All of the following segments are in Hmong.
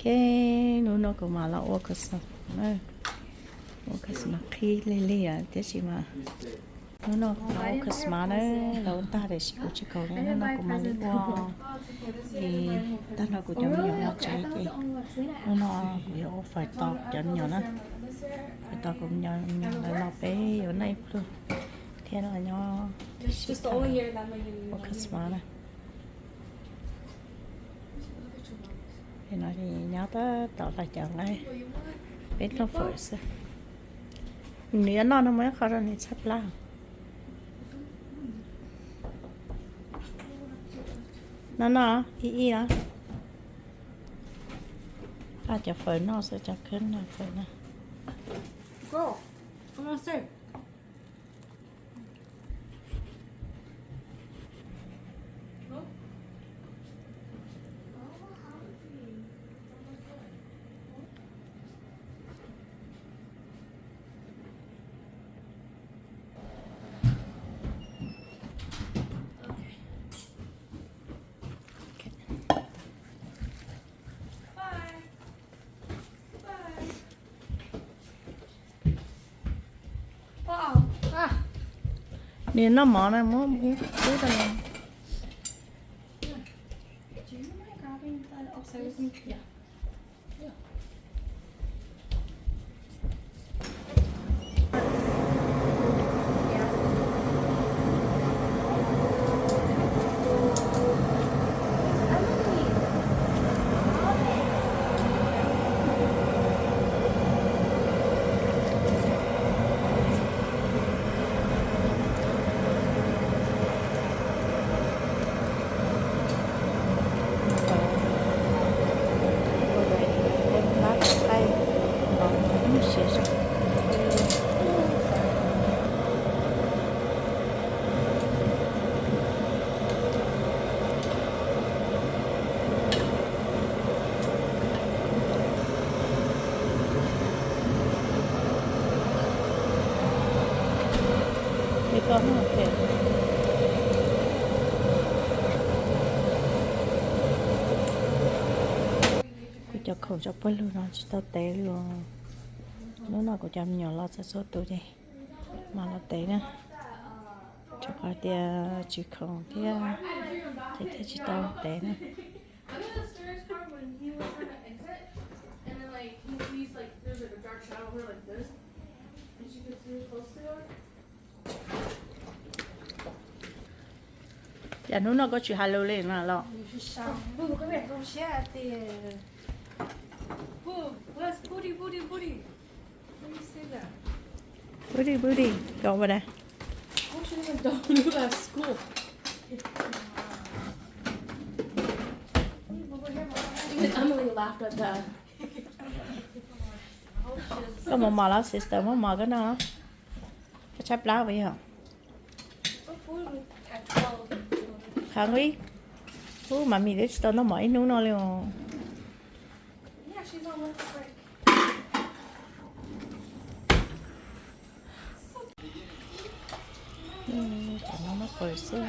Ces hnub no kuv mam los ua Christmas, ua Christmas qhib lig lig tiam sis mas hnub no kuv los ua Christmas na, los ua tag tiam sis kuv tsis khoom li, hnub no kuv mam li ua. Ces tag nrho kuv cov me nyuam los tsev ces hnub no kuv yuav ua fawm tos kuv cov me nyuam na, fawm tos kuv me nyuam, me nyuam lawv los peb yuav noj ib pluag thiab los nyob sib tham ua Christmas na. Ces no ces nyob tab tom hlais cawv nqaij, peb noj fawm xwb. Nws yuav noj no muab ib qho rau nws tshaj plab. No no, ib ib no. Pab cov fawm noj xwb, cov khab no fawm no. Nws noj mov na, muab ib qhov rau nws. Kuv cov khoom tso pawg lug no tsis tau tev li os. Hnub no kuv cov me nyuam los txog txhua tus ces mam los tev na. Rau qhov tias tsis khoom thiab ces thiaj tsis tau tev na. Cas hnub no koj tsis hais lus li na los? Booty, booty, booty. Booty, booty. Go over there. Even Emily laughed at that. Koj mus mos los sister, muab mov koj noj. Koj tshaib plab puas yog? Qha nqi. Ub, mas mis twb tsis tau noj mov ib hnub no li os. Cov no noj fawm xwb.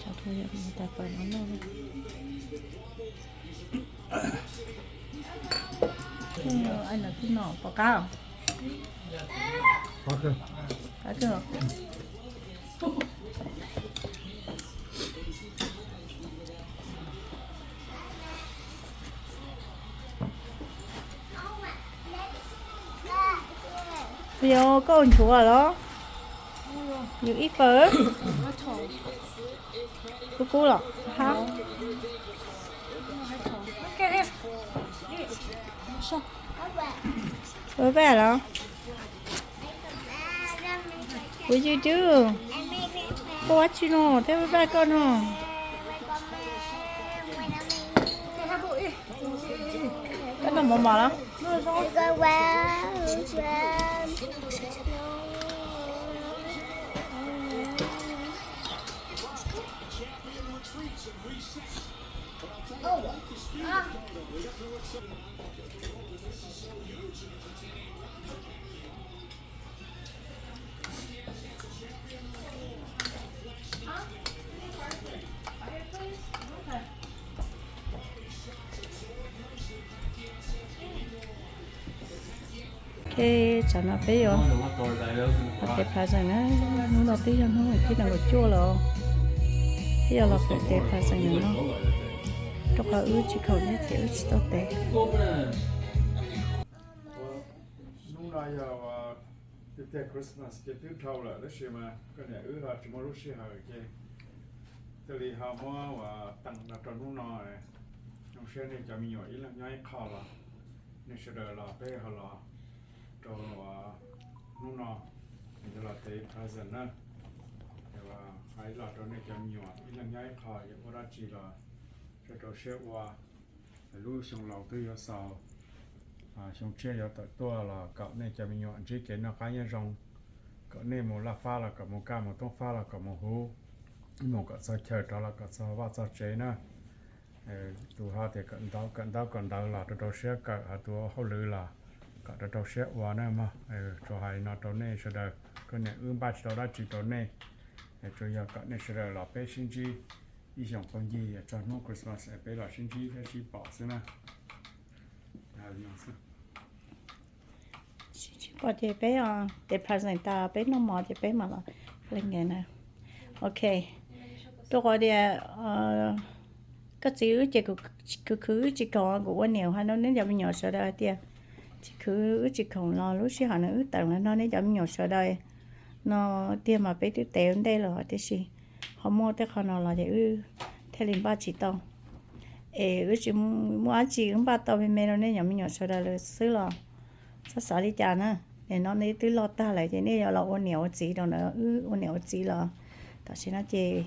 Cov tus yog mus tas fawm no noj. Ai no twb no pom qab. Qab kawg. Yog koj nchuav los? You eat first. Kub kub los hab. Ua vaj los? What you do? Koj ua tsi no thiab vaj koj no? Koj noj mov mos los? Ces tsam no peb yuav ua tes present na, hnub no twb yog hnub tim nees nkaum cuaj lawm, peb yuav los ua tes present no, rau qhov wb tsis khoom thiab ces wb tsis tau tes. Hnub no yog tiag tiag Christmas ces twb dhau lawm tab sis mas koj niam wb ho tsis muaj lub sij hawm ces thiaj li ho muab ua teem los rau hnub no. Zoo siab nej cov me nyuam ib leeg nyob ib qho los, nej sawv daws los peb ho los rau hnub no, yog los tes present na. Ho ib los rau nej cov me nyuam ib leeg nyob ib qho, yog ua dab tsi los rau rau siab ua. Lub xyoo laus twb yuav xaus, xyoo tshiab yuav tawm tuaj los kom nej cov me nyuam ntsib kev noj qab nyob zoo, kom nej mus laj fab los kom mus kaj, mus toob fab los kom mus huv, mus kom txog chaw rov los kom txog vaj txog tsev na. Tus ho tias kawm ntaub kawm ntawv los rau rau siab kawm, ho tus ua hauj lwm los kom rau rau siab ua na mog. Tsuas hais no rau nej sawv daws, koj niam wb npaj tsis tau dab tsi rau nej, tsuas yog kom nej sawv daws los peb sib ntsib ib xyoos qaug ncig txog hnub Christmas peb los sib ntsib thiab sib pom xwb na. Sib ntsib pom ces peb tes present tas peb noj mov ces peb mam los ua li ntawd na. Ok, rau qhov tias koj txiv wb ces khwv khwv wb tsis khoom, kuv ua niam hais rau nej cov me nyuam sawv daws hais tias tsis khwv wb tsis khoom los lub sij hawm no wb teem los nrog nej cov me nyuam sawv daws no tiag mas peb twb tes ua ntej lawm tiam sis ho muaj tej qho no los ces wb thiaj li npaj tsis tau. Es wb tsis muaj dab tsi, wb npaj tau me me rau nej cov me nyuam sawv daws lawm xwb los txhob xav li cas na. Es no nej twb loj tag lawm ces nej yuav los ua niam ua txiv rau ntawd, wb ua niam ua txiv los tam sim no ces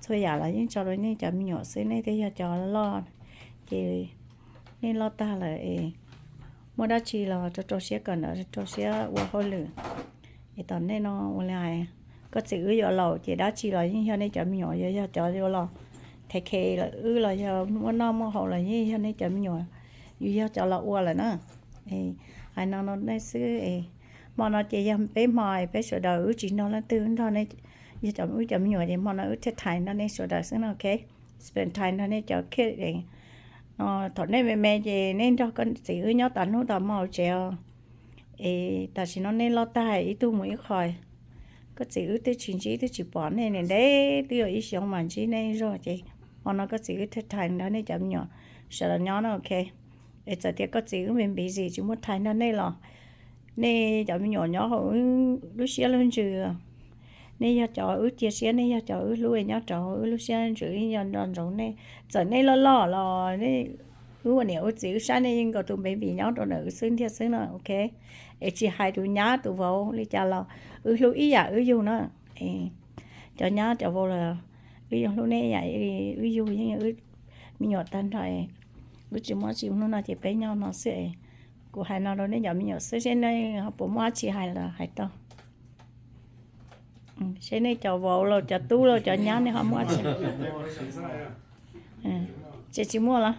txhua yam los yeej tso rau nej cov me nyuam xwb, nej twb yog cov loj ces nej loj tag lawm es muaj dab tsi los rau rau siab kawm ntawv, rau rau siab ua hauj lwm. Es tom ntej no ua li hais, koj txiv wb yuav laus ces dab tsi los yeej yog nej cov me nyuam yuav yog cov yuav los thev khe wb los yog muaj noj muaj haus los yeej yog nej cov me nyuam yuav yog cov los ua lawm na. Hais no no nej xwb. Hmo no ces yog peb hmo, peb sawv daws wb tsis nrog leej twg, nrog yog cov wb cov me nyuam ces hmo no wb thiaj time nrog nej sawv daws xwb no, ok. Spend time nrog nej cov kids no. Thaum nej me me ces nej nrog koj txiv wb nyob tas hnub tas hmo tsev os. Es tam sim no nej loj tag ib tug mus ib qho, koj txiv wb twb tsis ntsib twb tsis pom nej, niam ntev twb yuav ib xyoos mas ntsib nej zog ces hmo no koj txiv wb thiaj time nrog nej cov me nyuam sawv daws nyob no, ok. Es txawm tias koj txiv wb me busy tsis muaj time nrog nej los nej cov me nyuam nyob hauv lub siab lub ntsws. Nej yog cov wb cia siab, nej yog cov wb hlub, nyob rau hauv wb lub siab lub ntsws, wb yog nco ntsoov nej. Txawm nej loj loj los wb ua niam ua txiv wb saib nej yeej nkaus tus baby nyob rau ntawm wb xwb ntiag xwb no, ok. Es tsis hais tus nyab tus vauv li cas los wb hlub ib yam wb yug na. Cov nyab cov vauv los wb yeej hlub nej ib yam wb yug, yeej wb me nyuam tag nrho. Wb tsis muaj tsi, hnub no ces peb nyob no xwb. Kuv hais no rau nej cov me nyuam xwb, seb nej ho puas muaj dab tsi hais los hais tau. Seb nej cov vauv los cov tub los cov nyab nej ho muaj dab tsi. Ces tsis muaj los,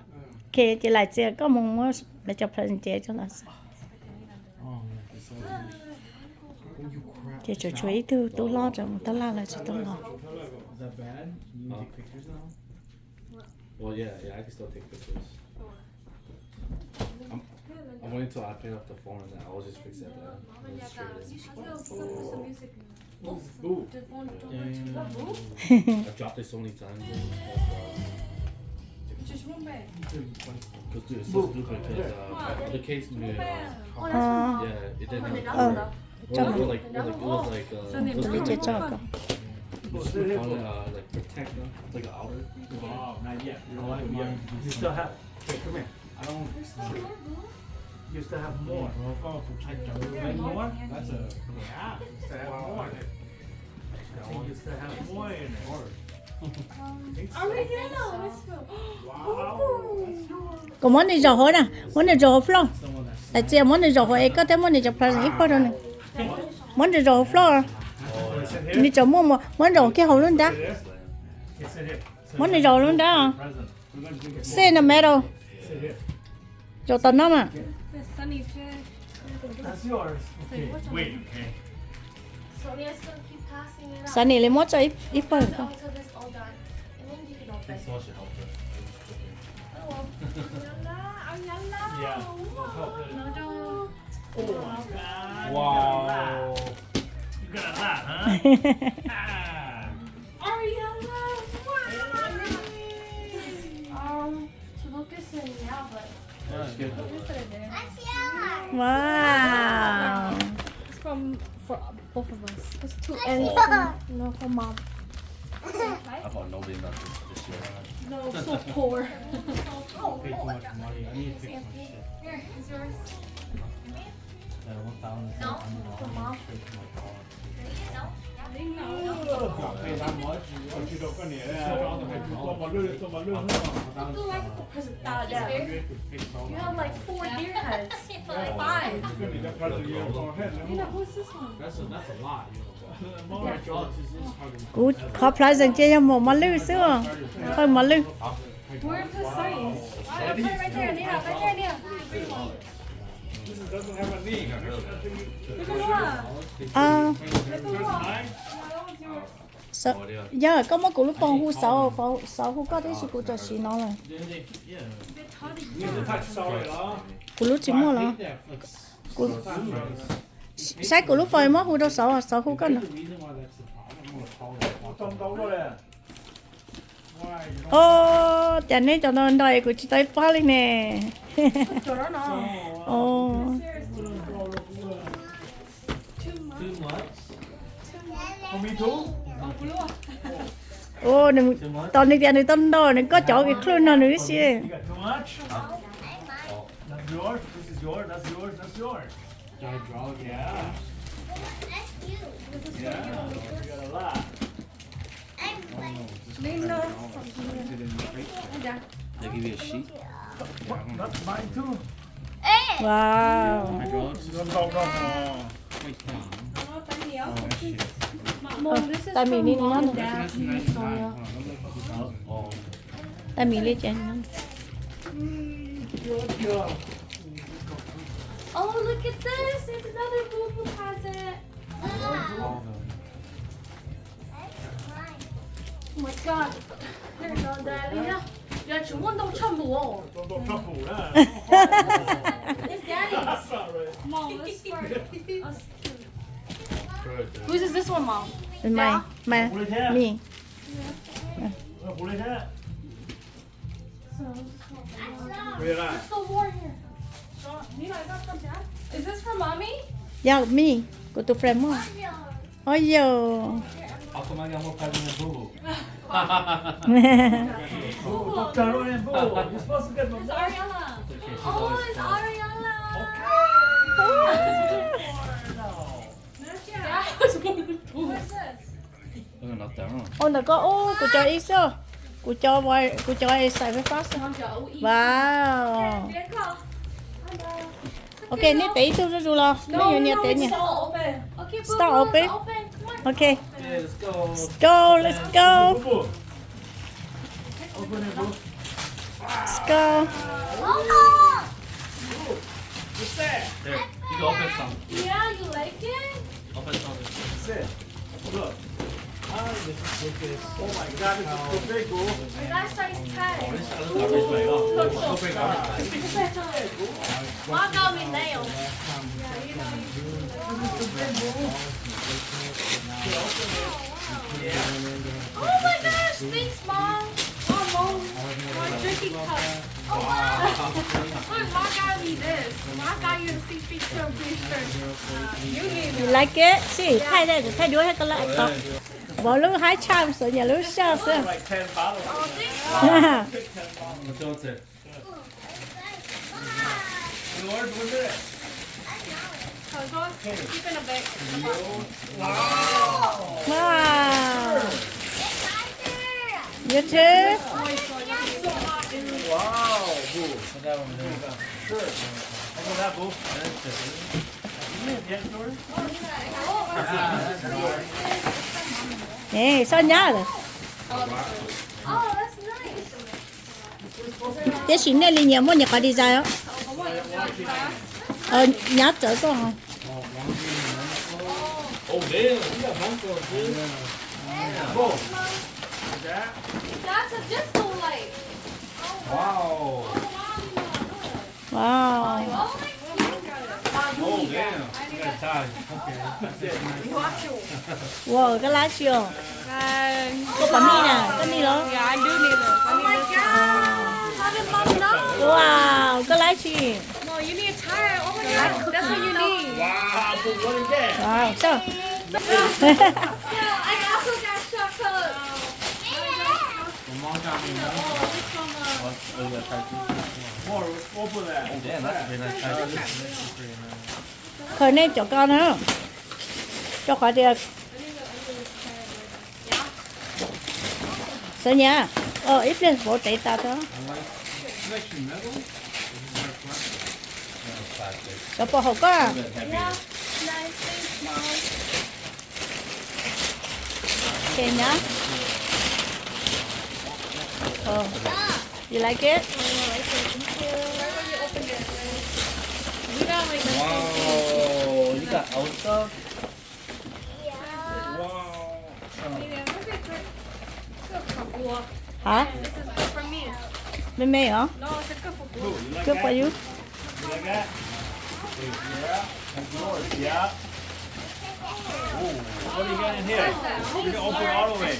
ok, ces laim txias koj mus muab lawv cov present ces tso los xwb. Ces tsuas tshuav ib tug tub hlob rau mus tab laj lawv tsis tau los. Well, yeah, yeah, I can still take pictures. I'm, I'm waiting till I paint up the phone and then I'll just fix it at the end. I'll just trade it in. Ooh. I dropped it so many times. Because, dude, it's so stupid because uh, the case, dude, uh, yeah, it didn't have a color. Or, or like, or like, it was like, uh, it was like, uh, like protect them, like an outer. Oh, not yet. No, not yet. You still have, here, come here. I don't. You still have more. Like more? That's a, yeah, you still have more. You still have more in it. Wow. Kuv muab nws zaum hauv na, muab nws zaum hauv floor. Laim txias muab nws zaum hauv es koj thiaj muaj nws cov present ib pawg rau nws. Muab nws zaum hauv floor. Nws tseem muaj, muab zaum kiag hauv lub nrab. Muab nws zaum lub nrab. Sit in the middle. Zaum tom no mas. Sunny li muab tso ib pawg. Wow. You got a lot, huh? Ariella! Wow! Um, to Lucas and yeah, but Wow. It's from for both of us. It's two and for, no, for mom. I bought nobody nothing this year. No, so poor. I paid too much money. I need to fix my shit. Here, it's yours. That one thousand seven hundred dollars straight to my car. You have like four deer heads. Five. That's a, that's a lot, yo. Kuv qhov pleasant ces yog mos mos lwj xwb, qawj mos lwj. Where's the sign? Put it right there, Nia. Right there, Nia. Yog koj muab kuv lub phone hu Xauv, Xauv hu koj tiam sis kuv txawm siv no lawm. Kuv lub tsis muaj los? Saib kuv lub phone muab hu rau Xauv, Xauv hu koj no. Os, cas neb cov no nrog es kuv tsis tau ib pab li ne. Tos nws tias nws tau nrog nws koj cov ke club no nws ib si. Wow. Tais Mim li no. Tais Mim li ces. Oh, look at this. It's another boo boo closet. Oh my God. There's all that. Yuav tsum muaj ntau tshaj npum. It's Daddy's. Mom, this is for us. Whose is this one, Mom? Mine. Mine. Me. It's so warm here. Is this for Mommy? Yeah, me. Kuv tus friend muaj. Oj yog. Ariella. Oh, it's Ariella. Ua ntawm koj, ub, kuv cov ib xwb. Kuv cov, kuv cov es xaim fab fab xwb. Wow. Ok, nej tev ib tug zuj zus los nej yuav nyias tev nyias. Stop open. Ok. Let's go, let's go. Let's go. There, you can open some. Yeah, you like it? Open some. Sit. Look. Ah, this is, this is, oh my God, this is so big, bro. That size ten. Oh, this, I look at this, like, oh, so big. Mom got me nails. Oh my gosh, thanks, Mom. Mom, Mom, my drinking cup. Oh, wow. Look, Mom got me this. Mom got you a C P T-shirt. You need it. You like it? Sí, thay đây, thay đuôi hay có lại có. Vos lub high chance, xav nyiam lub shark xwb. Oh, thanks, Mom. Yours, was it? Keep in a bit. Wow. You too? Wow, boo. Sure. Open that, boo. Nè, soj nyab lawm. Tiam sis nej li nyias muaj nyias qhov design os. Nyab txawv koj. Wow. Wow, koj laib tsi os? Koj pom nij na, koj nij los? Wow, koj laib tsi? Wow, so. Khaws nej cov ko na, rau qhov tias sawv nyab, ib pliag vauv tev tas tso. Cov pos haum koj. Okay, nyab. Oh, you like it? Wow, you got Elsa? Wow. Hả? Me me hả? Good for you. You like that? Yeah. That's yours, yeah. Ooh, what do you got in here? You can open it all the way.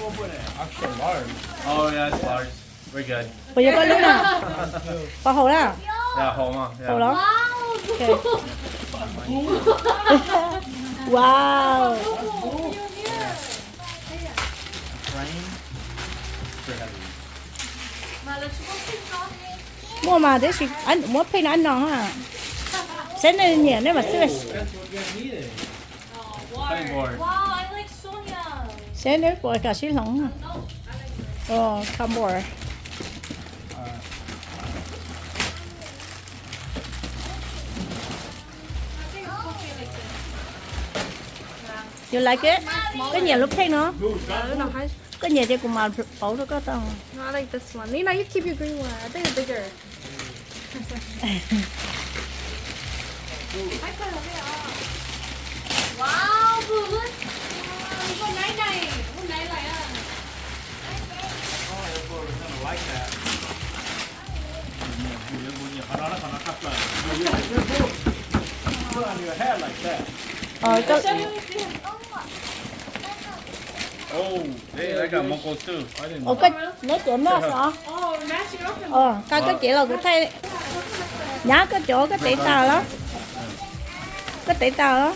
Open it. Extra large. Oh, yeah, it's large. We're good. Pos yog koj lub na? Pos haum na? Yeah, haum, yeah. Haum los? Okay. Wow. Frame. Muaj mas tab sis muab pheej no no. Saib nej nyiam nej mam xwb. Cutting board. Saib nej puas kam sib hloov. Oh, cutting board. You like it? Koj nyiam lub pheej no? Koj nyiam ces kuv mam pauv rau koj tau. No, I like this one. Nina, you keep your green one. I think it's bigger. Wow, Boo, look. Ua nai nai, ua nai lais a. Put on your head like that. Ua koj neb cov noj os. Qa koj cev los kuv thaij. Nyab koj cov koj tev tas los? Koj tev tas los?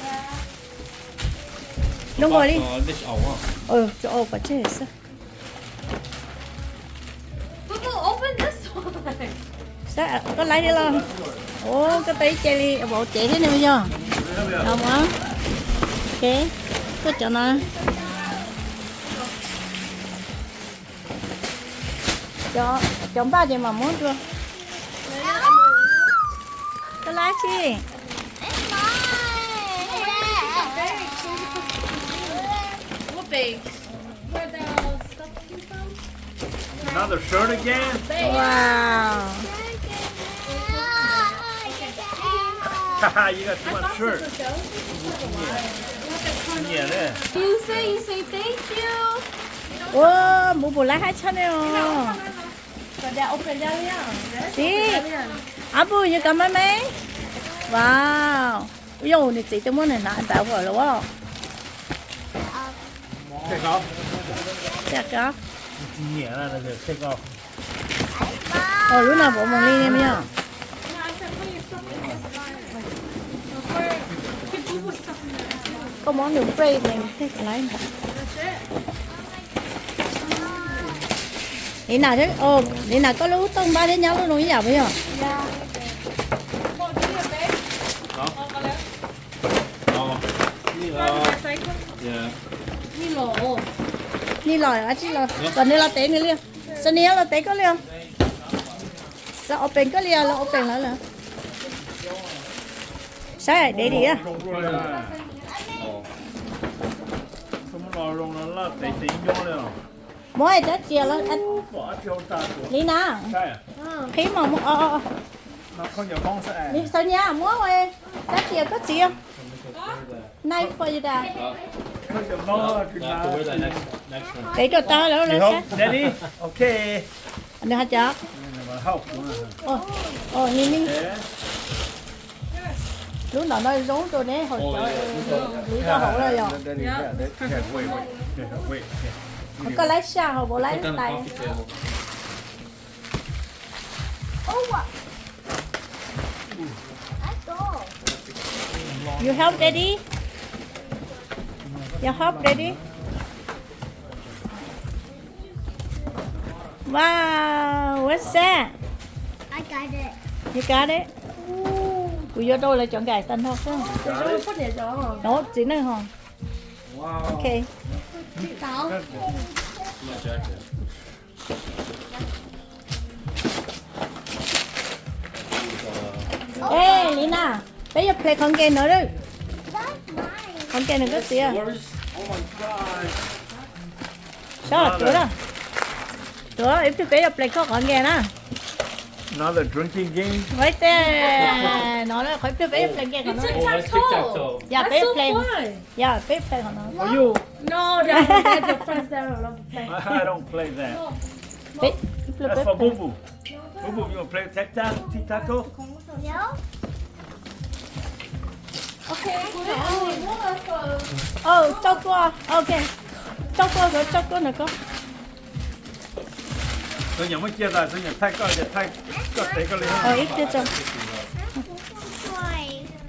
Lub nkaus li. Tso pov tseg xwb. Koj laib thiab los? Ua koj tau ib ce li vauv cev thiab ne yog. Los mas. Ok, koj cov no. Cov npaj ces mam muab dua. Koj laib tsi? Another shirt again? Wow. You got too much shirt. Nyiam ne. You say, you say thank you. Ua, Mus Mus laib haib tshaj ne os. Tib, ab pug yog koj maj me. Wow. Ua yog nws txiv twb muab nws hnav ntawd huam los. Lub no puas mus li ne yog? Koj muab nws break ne, laib ntawd. Li na, li na koj lub tooj npab thiab nyab lub zoo ib yam puas yog? Nij los, ab tsi los, kom nws los tev nws li. Xav nws los tev koj li os. Xav open koj li os, los open lawv lawm. Saib dev li. Muab rab txias los li na. Qhib mas, xav nyab muab rab txias koj txiv. Knife for your dad. Tev rau tau lawm los saib. Nws hais cas? Ni ni. Ua, ua, ni ni. Lub no no zoo rau neb haus cov, lub rau hauv no yog. Koj laib saj hauv, puas laib tais? You help daddy? You help daddy? Wow, what's that? I got it. You got it? Kuv yuav rau lawv cov nkais tag nrho xwb. No, txiv neej ho. Okay. Ej, Lina, peb yuav play qhov game no lawm. Qhov game no koj txiv. Sab tuav na. Tuav ib pliag peb yuav play koj qhov game na. Another drinking game? Right there. No qhov ib pliag peb yuav play game qhov no. Tic-tac-toe. Yeah, peb yuav play. Yeah, peb play qhov no. For you. No, that's, that's your friends that I love to play. I don't play that. Peb, ib pliag peb play. That's for Boo Boo. Boo Boo, you want play tic-tac, tic-tac-toe? Yeah. Okay, we only one of those. Oh, coj tuaj, ok. Coj tuaj, coj tuaj ntawm koj. Txhob nyuam muab cia tas, txhob nyuam thaij koj, thaij koj tev koj li. Ib pliag tso.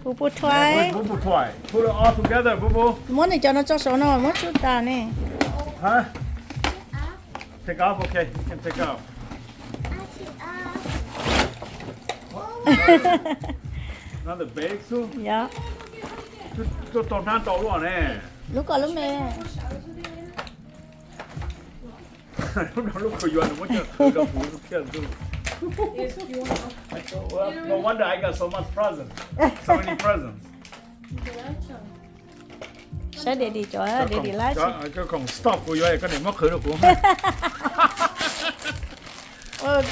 Boo Boo twice. Boo Boo twice. Put it all together, Boo Boo. Muab nws cov no tso saum no, muab tsub tas ne. Huh? Take off, okay, you can take off. Another bag xwb. Yog. Tuaj tau hnab ntau luaj ne. Lub koj lub me. Lub no lub koj yuav nws muab coj qhwv rau kuv thiaj ntxub. No wonder I got so much presents. So many presents. Saib daddy cov, daddy lab. Cov khoom stock kuv yuav koj niam muab qhwv rau kuv.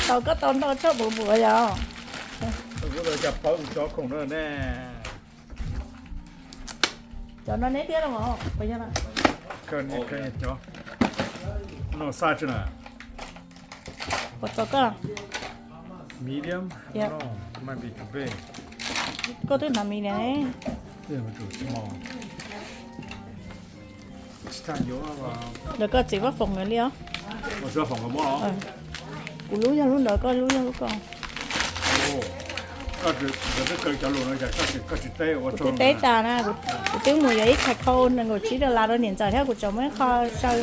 Tau koj tau ntau tshaj npaum npaum yog. Kuv tau cas pawv kuv cov khoom no ne. Cov no neb thiab los? Cov no size na. Puas txaus koj? Medium? Yeah. No, might be too big. Koj twb hnav medium ne. Too small. Ntawm koj txiv Vaj Foom nkawd li os. Kuv lub yog lub ntawd, koj lub yog lub koj. Kuv twb teb tas na, kuv twb mus yuav ib thaj khau nees nkaum tsib dollar rau niam ntxawm thiab kuv tseem muab ib qho saw.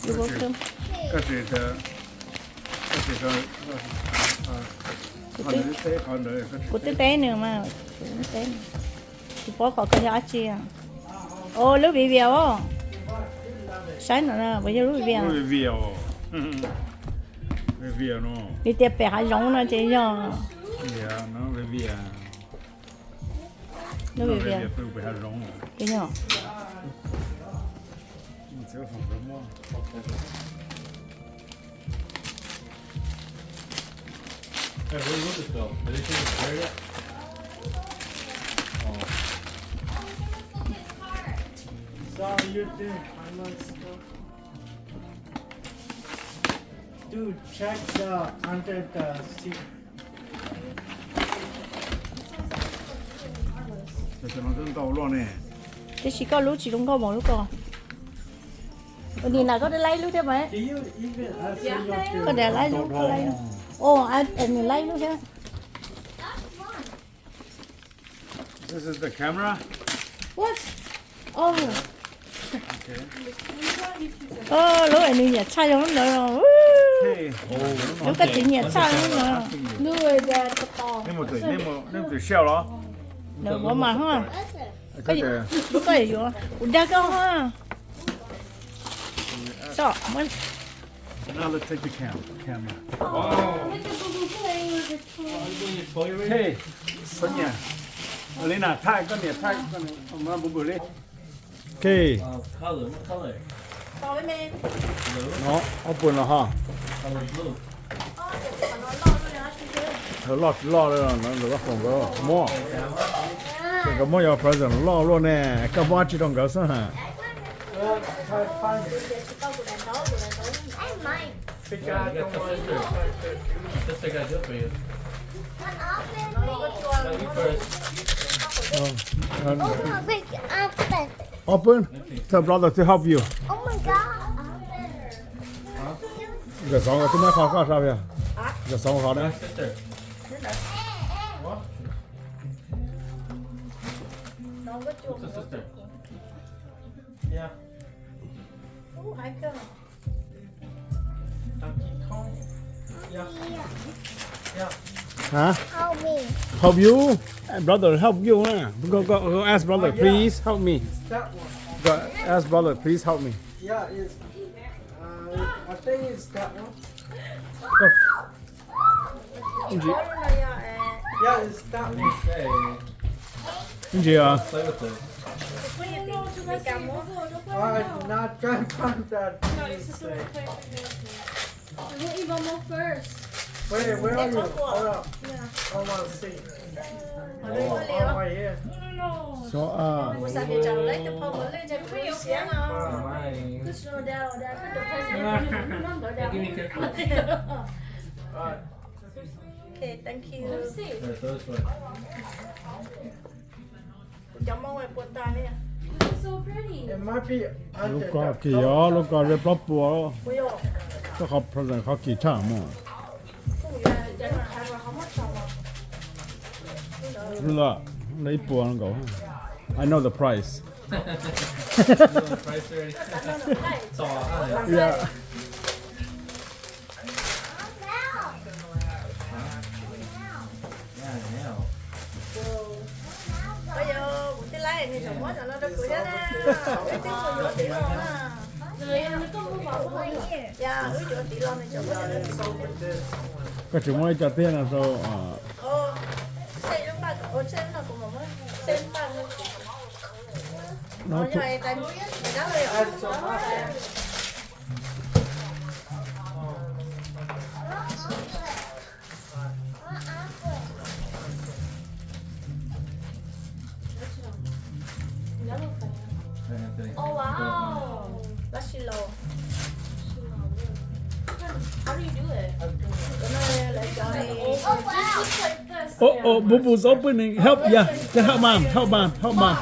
Kuv twb teb nws mas, kuv twb teb nws. Tsis paub qhov koj yog dab tsi. O, lub Vivian os. Saib no, puas yog lub Vivian? Nws tias pem hav zoov no ces yog. Lub Vivian. Yog. Dude, check the under the seat. Tab sis koj lub tsis zoo nkauj npaum lub ko. Nim no koj laib lub thiab mas. Koj laib lub, koj laib lub. O, nws laib lub thiab. This is the camera. What? Oh. Lub nws nyiam tshaj zoo lub ntawd. Lub koj txiv nyiam tshaj zoo lub ntawd. Nej mus twm siab los? Nws ua mas ho. Lub koj yuav, kuv dag koj ho. Another take the cam, camera. Hey, Sonia. Lina, thaij koj niam, thaij koj niam, Boo Boo li. Okay. No, ob puas no ha. Loj tsis loj li no, lawv foom nkawd muab. Ces nkawd muab yog present loj luaj ne, koj muab dab tsi rau nkawd xwb ha. Oh, oh, big open. Open. Tell brother to help you. Oh my God. Nkawd xov nkawd twb muab qhov koj sab yog. Nkawd xov qhov na. Sister. What? Who's the sister? Yeah. Ooh, I go. Donkey Kong. Yeah. Yeah. Huh? Help me. Help you? Eh, brother, help you. Huh? Go, go, go ask brother, oh, yeah, please help me. It's that one. Go ask brother, please help me. Yeah, it's, uh, I think it's that one. Go. Ntsis. Yeah, it's that one. Ntsis os. Play with it. All right, now try and find that. Wait, where are you? Hold up. I want to see. Oh, right here. So, uh, okay, thank you. Cov Hmoob puas tag li. It might be under the pillow. Lub ko kis os, lub ko ze plaub puas. Koj qhov present qhov kis tshaj mog. Ib puas nkaus. I know the price. Know the price already. Yeah. Koj tsis muab ib co tiag no sau. Oh, oh, Bubu's opening. Help, yeah. Help mom, help mom, help mom.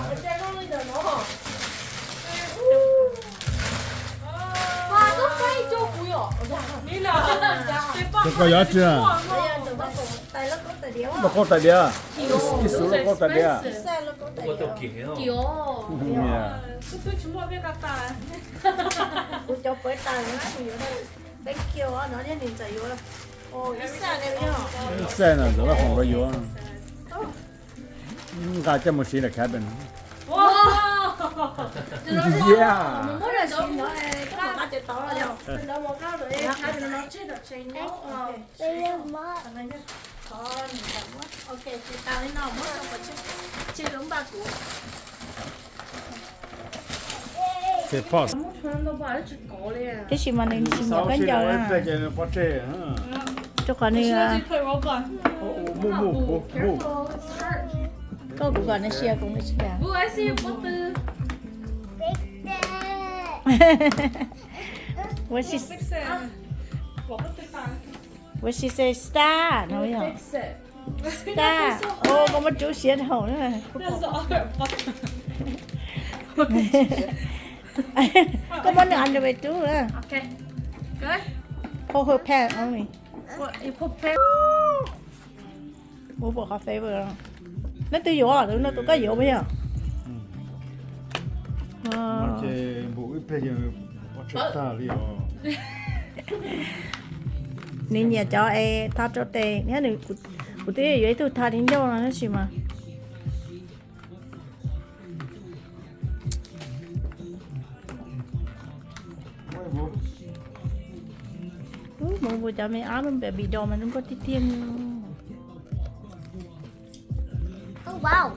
Koj yuav tsi? Lauj kaub tais diav. Ib xus lauj kaub tais diav. Thank you, no thiab nws txawm yuav ib xaj no, ntxawm vaj hoom los yuav. Nqa coj mus siv ntawm cabin. Yeah. Tab sis mas nws tsis nyiam khaub ncaws na. Rau qhov nws, koj kuv kom nws sia kuv nws tsis kam. What she, what she say, stop no yog. Stop. Ua koj muab rub siab dhau na. Koj muab nws underwear rub na. Pull her pants only. Mus pom qhov favor. Leej twg yuav, tus no tus koj yuav puas yog? Nws nyiam cov es tha rau tes thiab nws, kuv twb yuav ib tug tha di ncauj no tab sis mas. Mus mus cov me ab lub npe bi do mas zoo nkauj tiag tiag li. Wow.